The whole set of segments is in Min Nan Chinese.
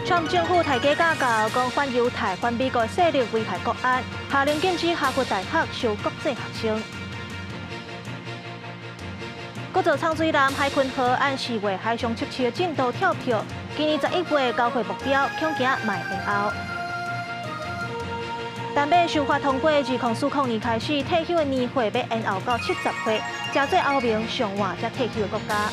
川普政府提假教講反猶太、反美國勢力危害國安，下令禁止哈佛大學收國際學生。閣做沖水艦海鯤號按4月海上測試的進度跳票，今年11月交貨目標恐驚嘛會延後。丹麥修法通過，2040年開始退休的年歲欲延後到70歲，成做歐盟上晚才退休的國家。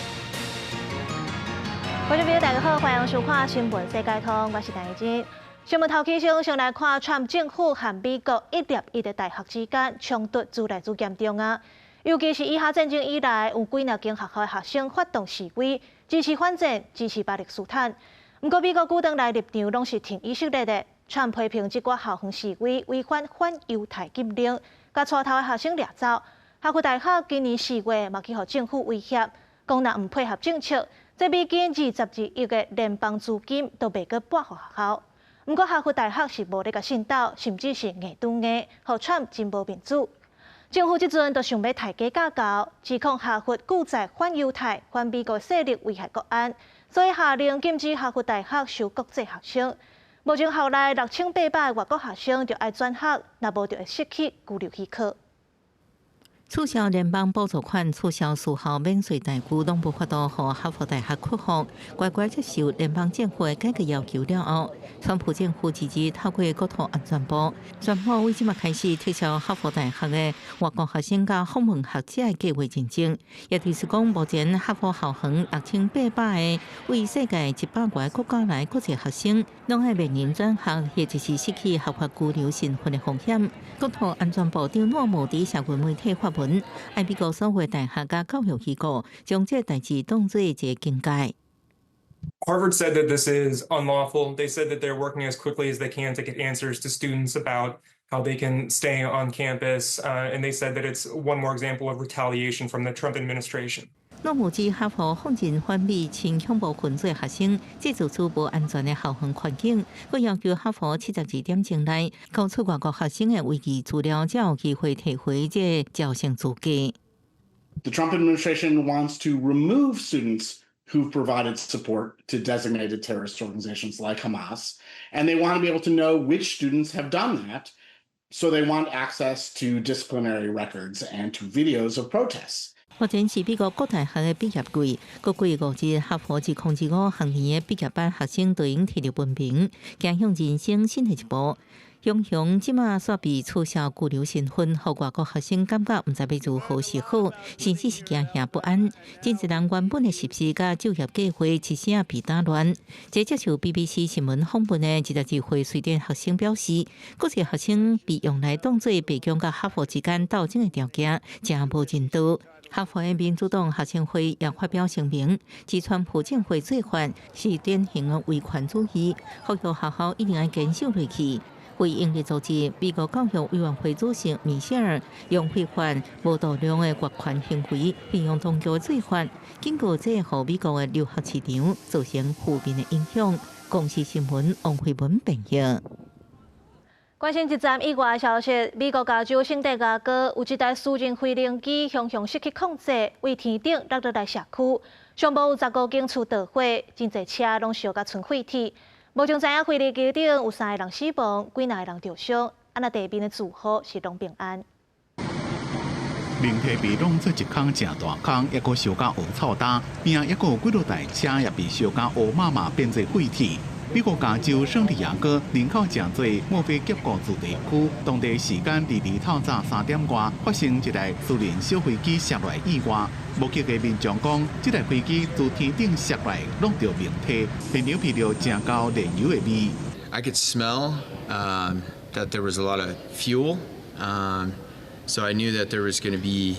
觀眾朋友，大家好，歡迎收看《新聞世界通》，我是陳怡貞。新聞頭起先，先來看川普政府和美國一粒一個大學之間衝突愈來愈嚴重啊！尤其是以哈戰爭以來，有幾若間學校的學生發動示威，支持反戰，支持巴勒斯坦。毋過美國舉黨內立場攏是挺以色列的，川普批評這寡校園示威違反反猶太禁令，共帶頭的學生掠走。哈佛大學今年4月嘛去予政府威脅，講若毋配合政策，這美金22億的聯邦資金都袂閣撥予學校。毋過哈佛大學是無咧共滲鬥，甚至是硬拄硬，予川普真無面子。政府這陣就想欲刣雞咬狗，指控哈佛拒載反猶太、反美國勢力危害國安，所以下令禁止哈佛大學收國際學生。目前校內6800個外國學生就愛轉學，若無就會失去居留許可。取消聯邦補助款、取消私校免稅待遇，攏無法度予哈佛大學屈服，乖乖接受聯邦政府的改革要求了後，川普政府直接透過國土安全部，宣布為這馬開始撤銷哈佛大學的外國學生佮訪問學者的計劃認證，也就是講，目前哈佛校園6800個為世界100外個國家來國際學生，攏愛面臨轉學或者是失去合法居留身份的風險。國土安全部長諾姆佇社群媒體發文，愛美國所有大學佮教育機構將這代誌當做一個警戒。 Harvard said that this is unlawful. They said that they're working as quickly as they can to get answers to students about how they can stay on campus. And they said that it's one more example of retaliation from the Trump administration. 諾姆指哈佛放任反美親恐怖分子學生，製造出無安全的校園環境，閣要求哈佛72點鐘內交出外國學生的違紀資料，才有機會提回這個招生資格。 The Trump administration wants to remove students who've provided support to designated terrorist organizations like Hamas, and they want to be able to know which students have done that. So they want access to disciplinary records and to videos of protests. 目前是美國各大學的畢業季，過去5日，哈佛2025學年的畢業班學生都已經提著文憑，走向人生新的一步。雄雄這馬煞被取消居留身份，予外國學生感覺毋知欲如何是好，甚至是驚嚇不安。真濟人原本的實習佮就業計劃一時被打亂。這接受 BBC 新聞訪問的22歲瑞典學生表示，國際學生被用來當做白宮佮哈佛之間鬥爭的條件，誠無人道。哈佛的民主黨學生會也發表聲明，指川普政府做法是典型的威權主義，呼籲學校一定愛堅守落去。非營利組織美國教育委員會主席米歇爾用非法無度量的奪權行為形容當局的做法，警告這予美國的留學市場造成負面的影響。公視新聞王慧文編譯。關心一站意外消息，美國加州聖地亞哥有一台私人飛行機雄雄失去控制，對天頂落落來社區，上無有15間厝著火，真濟車攏燒甲賰廢鐵。目前知影飛行機頂有三個人死亡，幾若個人著傷，啊若地面的住戶是攏平安。靈體被當做一空誠大空，抑閣燒甲烏臭焦，邊仔抑閣有幾落台車也被燒甲烏麻麻變做廢鐵。美國加州聖地亞哥人口誠濟墨菲峽谷住宅區，當地時間2日透早3點外發生一台私人小飛機摔落意外。目擊的民眾講，這台飛機自天頂摔落，落著明體，現場聞著誠厚燃油的味。 I could smell that there was a lot of fuel, so I knew that there was going to be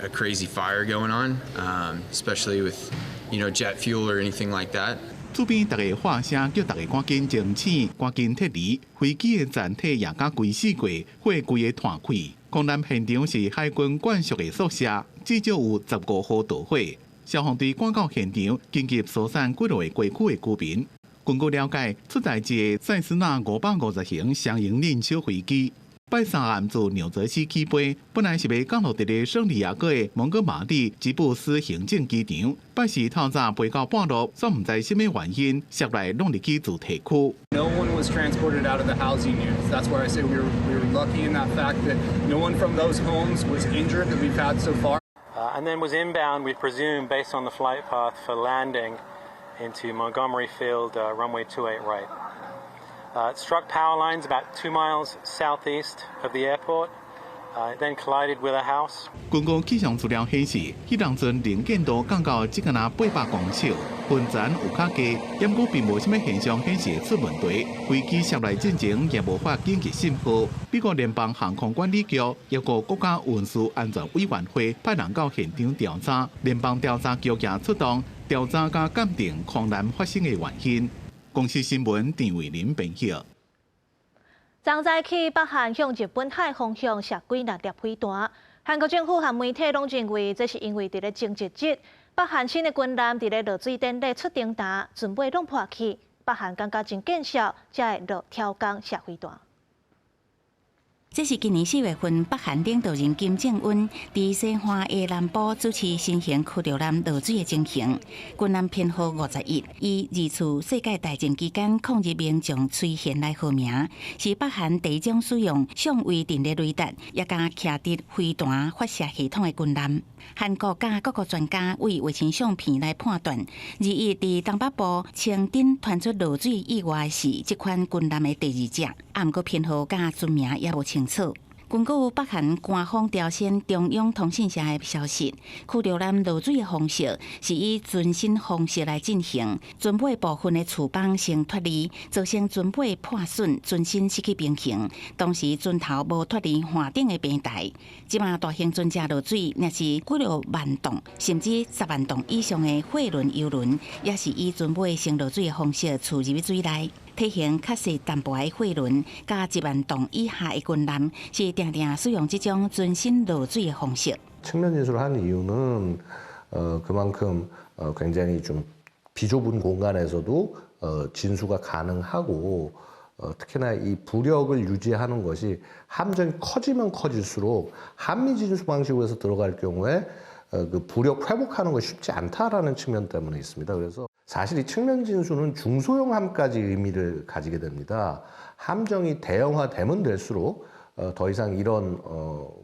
a crazy fire going on, especially with jet fuel or anything like that. 厝邊逐家喊聲叫逐家趕緊清醒，趕緊撤離。飛機的殘體也佮規四過，火規个湠開。空難現場是海軍管屬的宿舍，至少有15戶著火。消防隊趕到現場，緊急疏散幾落個街區的居民。根據了解，出代誌的塞斯納550型雙營運小飛機，拜三暗自紐澤西起飛，本來是欲降落佇咧聖地亞哥的蒙哥馬利吉布斯行政機場。拜四透早飛到半路，煞毋知啥物原因，摔來弄入去住宅區。 No one was transported out of the housing units. That's why I say we were lucky in that fact that no one from those homes was injured that we've had so far. And then was inbound, we presume, based on the flight path for landing into Montgomery Field, runway 28 right. It struck power lines about 2 miles southeast of the airport. Then collided with a house. 根據氣象資料顯示，彼當陣能見度降到只干焦800公尺，雲層有較低，毋過並無啥物現象顯示出問題。飛機摔來進前也無發緊急信號。美國聯邦航空管理局抑閣國家運輸安全委員會派人到現場調查，聯邦調查局也出動調查佮鑑定空難發生的原因。公視新聞鄭偉林編譯。昨早起，北韓向日本海方向射幾若粒飛彈。韓國政府和媒體攏認為，這是因為佇咧前一日，北韓新的軍艦佇咧落水典禮出登台，船尾攏破去，北韓感覺真見笑，才會落挑工射飛彈。這是今年4月份，北韓領導人金正恩佇西岸的南部主持新型驅逐艦落水的情形。軍艦編號51，以二次世界大戰期間抗日名將崔賢來號名，是北韓第一種使用相位陣列雷達，也佮徛佇飛彈發射系統的軍艦。韓國佮各國專家為衛星相片來判斷，21佇東北部清鎮傳出落水意外是這款軍艦的第二隻，啊，毋過編號佮船名也無清楚。根據北韓官方朝鮮中央通訊社的消息，驅逐艦落水的方式是以船身方式來進行，船尾部分的翅膀先脫離，造成船尾破損，船身失去平衡。當時船頭無脫離岸頂的平台。這馬大型船隻落水，若是幾落萬噸，甚至10萬噸以上的貨輪、油輪，也是以船尾先落水的方式墜入水內。體型較細淡薄的貨輪，佮1萬噸以下的軍艦，是定定使用這種船身落水的方式。 측면진수를하는이유는어그만큼어굉장히좀비좁은공간에서도어진수가가능하고어특히나이부력을유지하는것이함정이커지면커질수록함미진수방식으로해서들어갈경우에어그 부력 회복하는것이 쉽지 않다라는 측면 때문에 있습니다. 그래서 사실 이 측면 진수는 중소형 함까지 의미를 가지게 됩니다. 함정이 대형화되면 될수록 더 이상 이런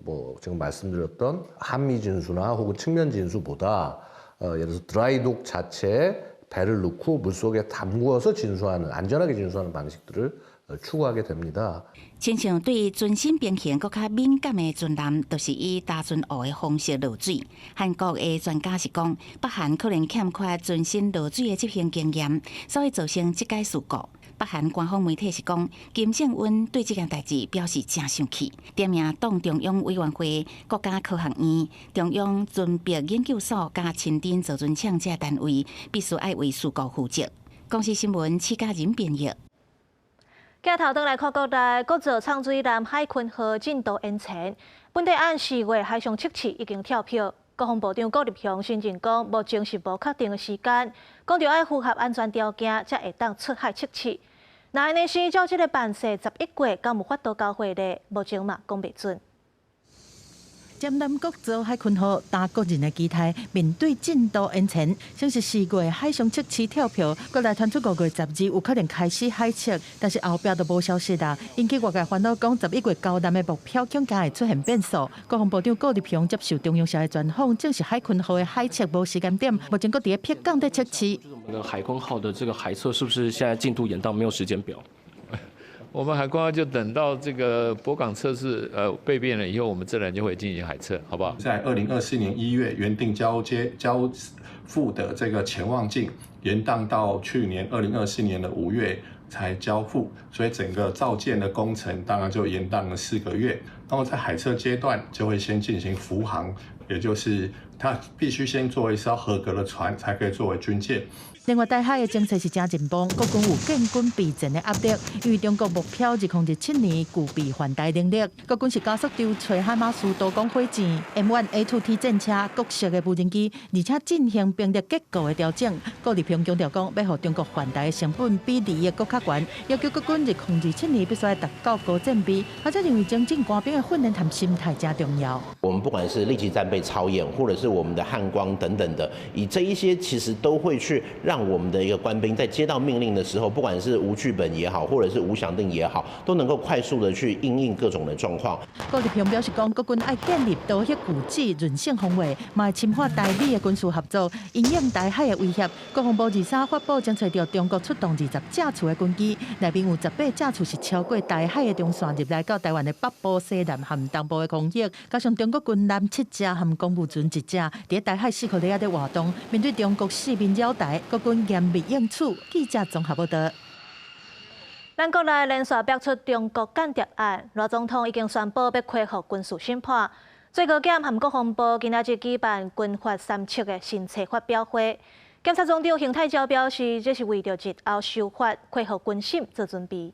뭐 지금 말씀드렸던 함미 진수나 혹은 측면 진수보다 예를 들어서 dry dock 자체에 배를 넣고 물속에 담구어서 진수하는 안전하게 진수하는 방식들을 추구하게 됩니다. 親像對船身平衡閣較敏感的船艦，就是以打船湖的方式落水。韓國的專家是講，北韓可能欠缺船身落水的執行經驗，所以造成這擺事故。北韓官方媒體是講，金正恩對這件代誌表示誠生氣，點名黨中央委員會、國家科學院、中央船舶研究所佮清鎮造船廠這單位，必須愛為事故負責。公視新聞，施嘉仁編譯。鏡頭轉來看國內，國造藏水艦海鯤號進度延遲，本底按4月海上測試已經跳票。國防部長顧立雄承認講，目前是無確定的時間，講著愛符合安全條件，才會當出海測試。若按呢是照這个辦勢，11月敢有法度交貨咧？目前嘛講袂準。劍南國造海鯤號擔國人的期待，面對進度延遲，先是4月海上測試跳票，閣來傳出5月12有可能開始海測，但是後壁都無消息啦，引起外界煩惱，講11月交艦的目標恐驚會出現變數。國防部長顧立雄接受中央社的專訪，證實海鯤號的海測無時間點，目前閣佇咧碧港咧測試。我們的海鯤號的這個海測是不是現在進度延到沒有時間表？我們海鯤號就等到這個泊港測試備便了以後，我們自然就會進行海測，好不好？在2024年1月原定交接交付的這個潛望鏡，延宕到去年2024年的5月才交付，所以整個造艦的工程當然就延宕了4個月。那麼在海測階段就會先進行浮航，也就是它必須先做一艘合格的船，才可以作為軍艦。另外，台海的情勢是誠緊繃，國軍有建軍備戰的壓力，因為中國目標2027年具備環台能力。國軍是加速籌措海馬斯多管火箭、M1A2T 戰車、各式的無人機，而且進行兵力結構的調整。郭立雄強調講，欲予中國犯台的成本比利益閣較懸，要求國軍2027年必須愛達到高戰備，而且認為精進官兵的訓練和心態誠重要。我們不管是立即戰備操演，或者是我們的漢光等等的，以這一些其實都會去讓我們的一個官兵在接到命令的時候，不管是無劇本也好，或者是無想定也好，都能夠快速的去因應各種的狀況。郭立雄表示講，國軍愛建立多核具體韌性防衛，嘛會深化台美的軍事合作，因應台海的威脅。國防部23發布偵測著中國出動20架次的軍機，內面有18架次是超過台海的中線入來到台灣的北部、西南和東部的空域，加上中國軍艦7隻和公務船1隻，佇台海四箍里仔咧活動，面對中國四面擾台，國軍嚴密應處。記者綜合報導。咱國內連續爆出中國間諜案，賴總統已經宣布欲恢復軍事審判。最高檢和國防部今仔日舉辦軍法三策的新冊發表會。檢察總長邢泰昭表示，這是為著日後修法恢復軍審做準備。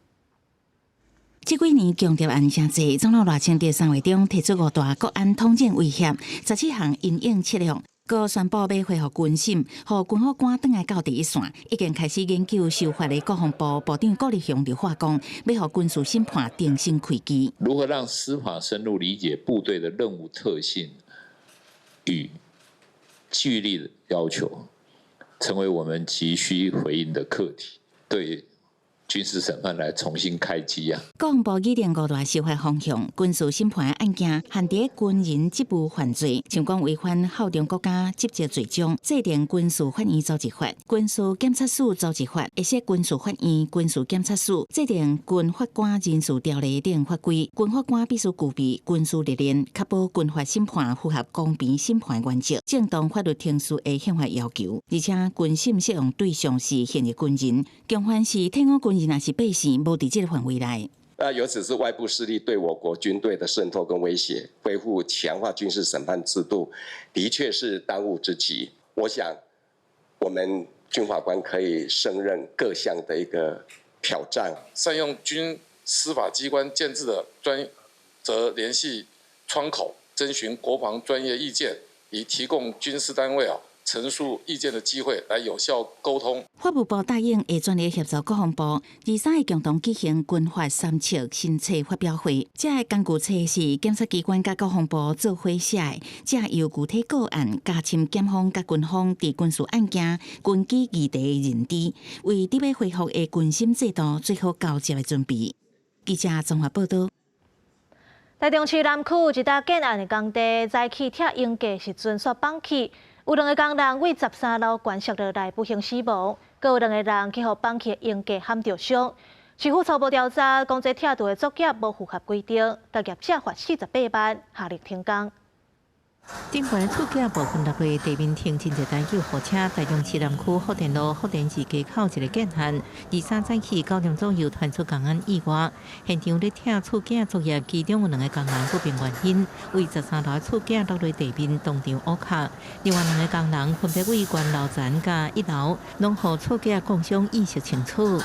這幾年共諜案誠濟，總統賴清德3月中提出五大國安統戰威脅，17項因應策略。閣宣布欲恢復軍審，予軍法官轉來到第一線，已經開始研究修法的國防部部長郭立雄就話講，欲予軍事審判重新開機。如何讓司法深入理解部隊的任務特性與紀律要求，成為我們急需回應的課題。對軍事審判來重新開機啊！國防部擬定五大修法方向，軍事審判案件限佇軍人職務犯罪，像講違反效忠國家職責罪中，制定軍事法院組織法、軍事檢察署組織法，會設軍事法院、軍事檢察署，制定軍法官人事條例等法規。軍法官必須具備軍事歷練，確保軍法審判符合公平審判原則、正當法律程序的憲法要求。而且軍審適用對象是現役軍人，共犯是退伍軍人，若是百姓，無佇這個範圍內。那尤其是外部勢力對我國軍隊的滲透跟威脅，恢復強化軍事審判制度，的確是當務之急。我想，我們軍法官可以勝任各項的一個挑戰。善用軍司法機關建制的專責聯繫窗口，徵詢國防專業意見，以提供軍事單位陳述意見的機會，來有效溝通。法務部答應會全力協助國防部，23日共同舉行軍法三策新冊發表會。這个工具冊是檢察機關佮國防部做伙寫的，藉由具體個案加深檢方佮軍方佇軍事案件、軍紀議題的認知，為佇欲恢復的軍審制度做好交接的準備。記者綜合報導。台中市南區一棟建案的工地，早起拆鷹架時陣煞崩去，有兩个工人對13樓懸摔落來，不幸死亡，閣有兩个人去予崩去的鷹架撼著傷。市府初步調查，講這拆除的作業無符合規定，共業者罰48萬，下令停工。頂懸厝架部分落落，地面停真濟台救護車。台中市南區福田路福田寺街口一个建案，23早起9點左右傳出工安意外，現場咧拆厝架作業，其中有兩个工人不明原因，對13樓厝架落落地面當場烏跤。另外兩个工人分別位懸樓層佮一樓，攏予厝架摃傷意識清楚。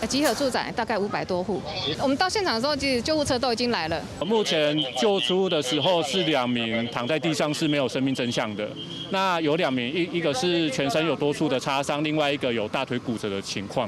集合住宅大概500多戶，我們到現場的時候，其實救護車都已經來了。目前救出的時候是2名躺在地上是沒有生命徵象的，那有2名一個是全身有多處的擦傷，另外一個有大腿骨折的情況。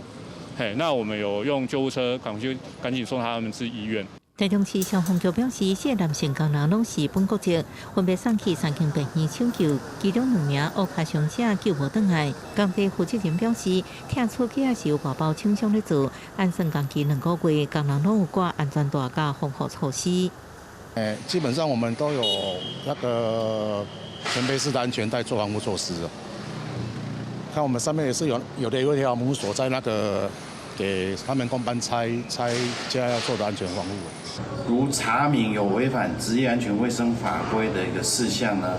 嘿，那我們有用救護車趕去趕緊送他們至醫院。台中市消防局表示，四个男性工人攏是本國籍，分別送去三間病院搶救，其中兩名烏跤傷者救無轉來。工地負責人表示，拆厝架是由外包廠商咧做，按算工期2個月，工人攏有掛安全帶佮防護措施。基本上我們都有那個全背式的安全帶做防護措施。看我們上面也是有的有一條母鎖在那個。給他們工班拆拆家要做的安全防護。如查明有違反職業安全衛生法規的一個事項呢，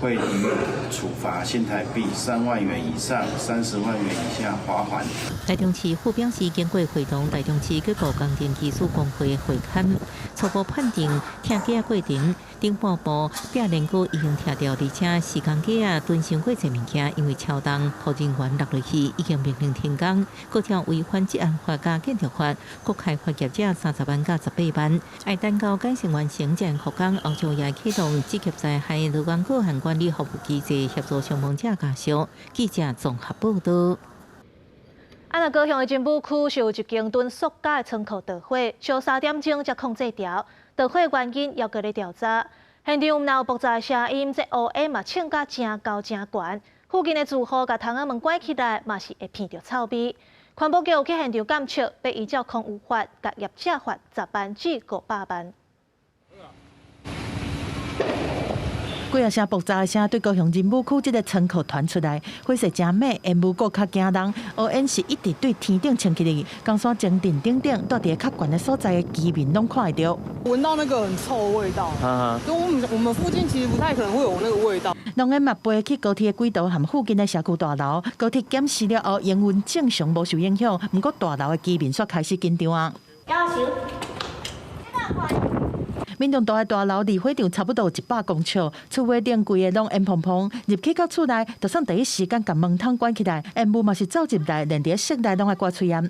會予以處罰新台幣3萬元以上30萬元以下罰鍰。台中市府表示，經過會同台中市結構工程技師公會會勘，初步判定拆機仔過程頂半部壁連膏已經拆掉，而且時間機仔囤傷過濟物件，因為超重，予人員落落去已經命令停工。閣照違反職安法佮建築法，閣開罰業者30萬佮18萬。愛等到改善完成才會復工，後續也啟動職業災害勞工個案管理服務機制，協助傷亡者家屬。記者綜合報導。啊，若高雄的真武區是有一間囤塑膠的倉庫著火，燒3點鐘才控制牢。著火原因猶閣咧調查。現場毋但有爆炸聲音，這烏煙嘛衝甲誠高誠懸。附近的住戶共窗仔門關起來，嘛是會鼻著臭味。環保局有去現場監測，欲依照空污法，共業者罰10萬至500萬。幾仔聲爆炸的聲對高雄仁武區這個倉庫傳出來，火勢誠猛，煙霧閣較驚人，烏煙是一直對天頂衝起去，江山前鎮等等，蹛佇較懸的所在的居民攏看會著。聞到那個很臭的味道，就我們附近其實不太可能會有那個味道。濃煙嘛飛去高鐵的軌道和附近的社區大樓，高鐵檢視了後，營運正常無受影響，毋過大樓的居民煞開始緊張啊。民眾住的大樓離火場差不多有100公尺，厝尾頂規个攏煙蓬蓬，入去到厝內，就算第一時間共門窗關起來，煙霧嘛是走入來，連佇室內攏愛掛喙罨。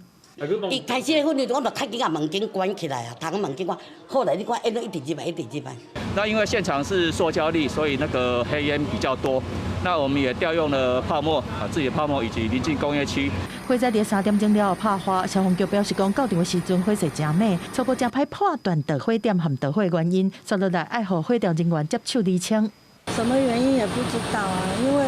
伊開始咧，我嘛較緊共門緊關起來啊，窗門緊關。後來你看煙都一直入來，一直入來。那因為現場是塑膠粒，所以那個黑煙比較多。那我們也調用了泡沫啊，自己的泡沫以及鄰近工業區。火災佇3點鐘了後拍化，消防局表示講，到場的時陣火勢誠猛，初步誠歹判斷著火點和著火原因，煞落來愛予火調人員接手釐清。什麼原因也不知道啊，因為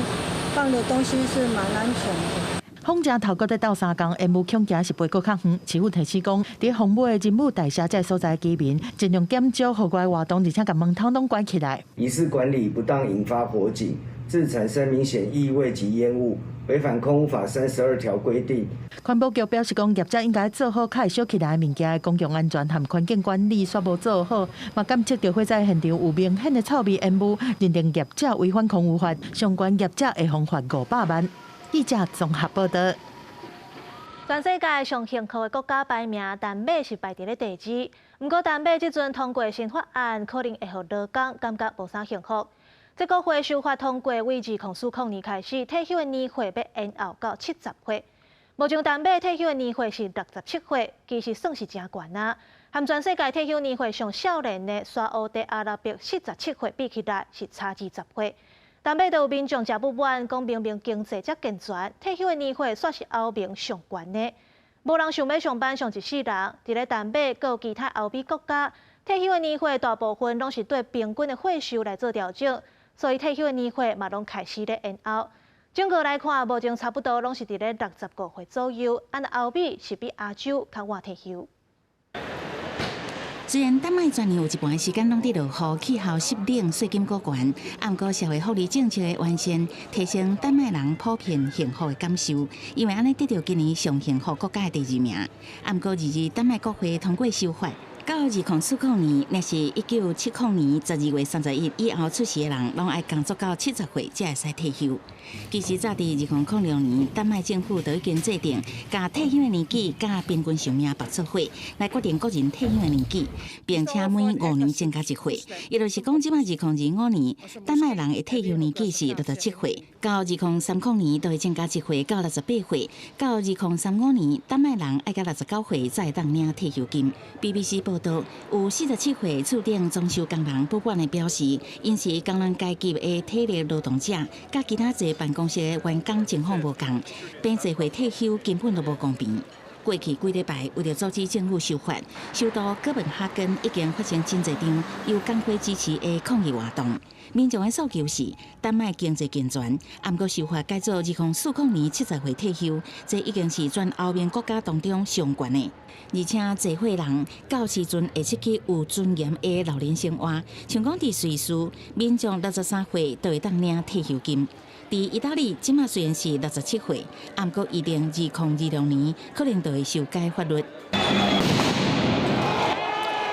放的東西是蠻安全的。風正頭閣咧鬥相共，煙霧恐驚是飛閣較遠。市府提醒講，佇風尾的仁武大廈這所在居民，盡量減少戶外活動，而且共門窗攏關起來。疑似管理不當引發火警，致產生明顯異味及煙霧，違反空污法32條規定。環保局表示講，業者應該做好較會燒起來的物件的公共安全和環境管理，煞無做好，嘛檢測著火災現場有明顯的臭味煙霧，認定業者違反空污法，相關業者會予罰500萬。記者綜合報導。全世界上幸福的國家排名，丹麥是排佇咧第二。毋過丹麥這陣通過新法案，可能會予勞工感覺無啥幸福。這國會修法通過，為2040年開始，退休的年歲欲延後到70歲。目前丹麥退休的年歲是67歲，其實算是誠懸啊。和全世界退休年歲上少年的沙烏地阿拉伯47歲比起來，是差20歲。丹麥就有民眾誠不滿，講明明經濟遮健全，退休的年歲煞是歐盟上懸的，無人想欲上班上一世人。佇咧丹麥，閣有其他歐美國家，退休的年歲大部分攏是對平均的歲數來做調整，所以退休的年歲嘛攏開始咧延後。整個來看，目前差不多攏是佇咧65歲左右。按歐美是比亞洲較晚退休。雖然丹麥全年有一半的時間攏佇落雨，氣候濕冷，稅金閣懸，毋過社會福利政策的完善，提升丹麥人普遍幸福的感受，因為按呢得著今年上幸福國家的第二名。毋過2日丹麥國會通過修法，到2040年，若是1970年12月31以後出世的人，攏愛工作到70歲才會使退休。其實早佇2006年，丹麥政府就已經制定，共退休的年紀佮平均壽命綁做伙，來決定個人退休的年紀，並且每5年增加1歲。伊就是講，這擺2025年，丹麥人的退休年紀是67歲，到2030年就會增加1歲到68歲，到2035年，丹麥人愛到69歲才會當領退休金。BBC 報導，有47歲厝頂裝修工人不滿的表示，𪜶是工人階級的體力勞動者，佮其他坐辦公室的員工情況無仝，變濟歲退休根本就無公平。過去幾禮拜，為著阻止政府修法，首都哥本哈根已經發生真濟場由工會支持的抗議活動。民眾的訴求是，丹麥經濟健全，毋過修法改做2040年70歲退休，這已經是全歐盟國家當中上懸的。而且濟歲人到時陣會失去有尊嚴的老年生活。像講佇瑞士，民眾63歲就會當領退休金。佇意大利，這馬雖然是67歲，毋過預定2026年可能就會修改法律。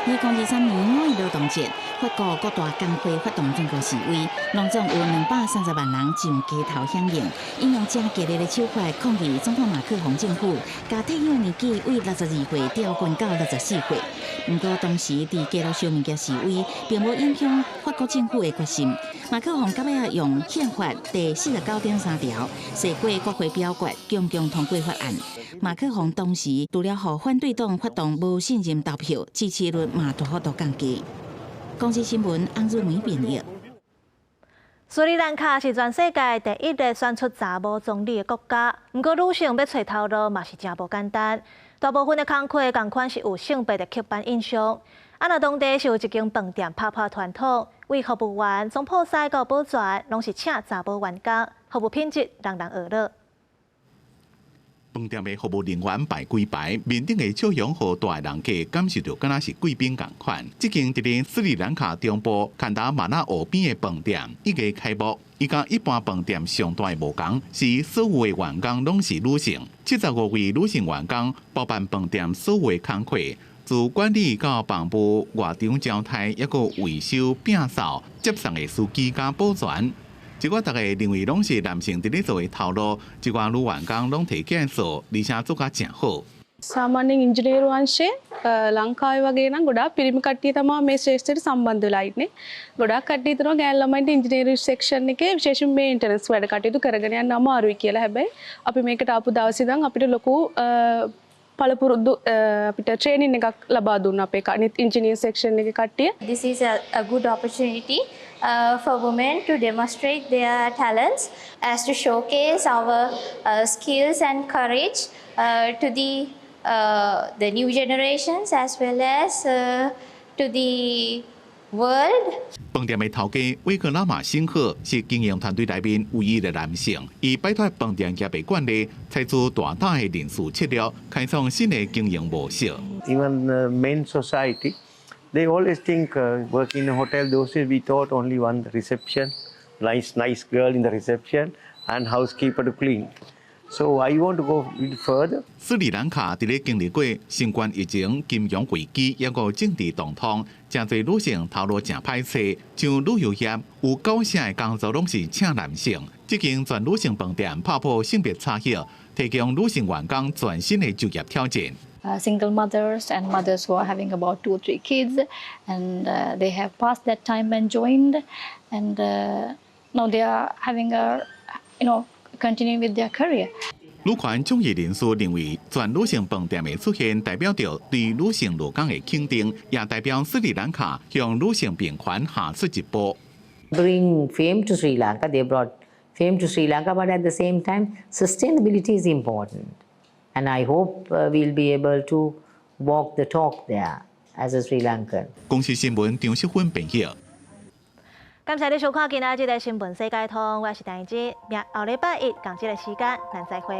2023年五一勞動節，法國各大工會發動全國示威，攏總有230萬人上街頭響應，應用誠激烈的手法抗議總統馬克宏政府，共退休年紀為62歲調懸到64歲。毋過當時佇街頭燒物件示威，並無影響法國政府的決心。馬克宏到尾仔用憲法第49.3條，踅過國會表決，強強通過法案。馬克宏當時除了予反對黨發動無信任投票，支持率嘛大幅度降低。公視新聞翁如梅編譯。斯里蘭卡是全世界第一个選出查某總理的國家，毋過女性欲揣頭路嘛是誠無簡單。大部分的工課仝款是有性別的刻板印象。啊，若當地是有一間飯店拍破傳統，為服務員總鋪師到保全，攏是請查某員工，服務品質人人呵咾。飯店的服務人員排幾排，面頂的笑容予大人客感受著敢若是貴賓仝款。這間佇咧斯里蘭卡中部坎達馬納湖邊的飯店已經開幕，伊佮一般飯店上大的無仝是所有的員工攏是女性，75位女性員工包辦飯店所有的工課，自管理到房務、外場招待，抑閣維修、摒掃、接送的司機佮保全。這寡逐家認為攏是男性佇咧做的頭路，這寡女員工攏提起來做，而且做甲誠好。 සාමාන්‍යයෙන් ඉංජිනේරු අංශයේ ලංකාවේ වගේ නම් ගොඩාක් පිරිමි කට්ටිය තමා මේ ක්ෂේත්‍රයට සම්බන්ධ වෙලා ඉන්නේ. ගොඩාක් කට්ටිය හිතනවා ගෑනු ළමයින්ට ඉංජිනේරු සෙක්ෂන් එකේ විශේෂයෙන් මේන්ටනන්ස් වැඩ කටයුතු කරගෙන යන්න අමාරුයි කියලා. හැබැයි අපි මේකට ආපු දවසේ ඉඳන් අපිට ලොකු පළපුරුදු අපිට ට්‍රේනින් එකක් ලබා දුන්නා අපේ අනිත් ඉංජිනේර් සෙක්ෂන් එකේ කට්ටිය. This is a good opportunity for women to demonstrate their talents as to showcase our skills and courage to the new generations as well as to the world. 飯店的頭家威克拉馬辛赫是經營團隊內面唯一的男性，伊擺脫飯店業的慣例，採取大膽的人事策略，開創新的經營模式。 Even the men society, they always think working in a hotel, those days we thought only one reception, nice, nice girl in the reception and housekeeper to clean. So I want to go bit further. 斯里蘭卡佇咧經歷過新冠疫情、金融危機，抑閣政治動盪，誠濟女性頭路誠歹揣，像旅遊業有九成的工作攏是請男性。這間全女性飯店拍破性別差異，提供女性員工全新的就業挑戰。 Single mothers and mothers who are having about two or three kids, and they have passed that time and joined, and now they are having a, continuing with their career. 女權主義人士認為，全女性飯店的出現代表著對女性勞工的肯定，也代表斯里蘭卡向女性平權踏出一步。 Bring fame to Sri Lanka, they brought fame to Sri Lanka, but at the same time, sustainability is important. And I hope we'll be able to walk the talk there as a Sri Lankan. 公視新聞張淑芬編譯。感謝你收看今仔日的新聞世界通，我是陳怡之，明後禮拜一仝這个時間，咱再會。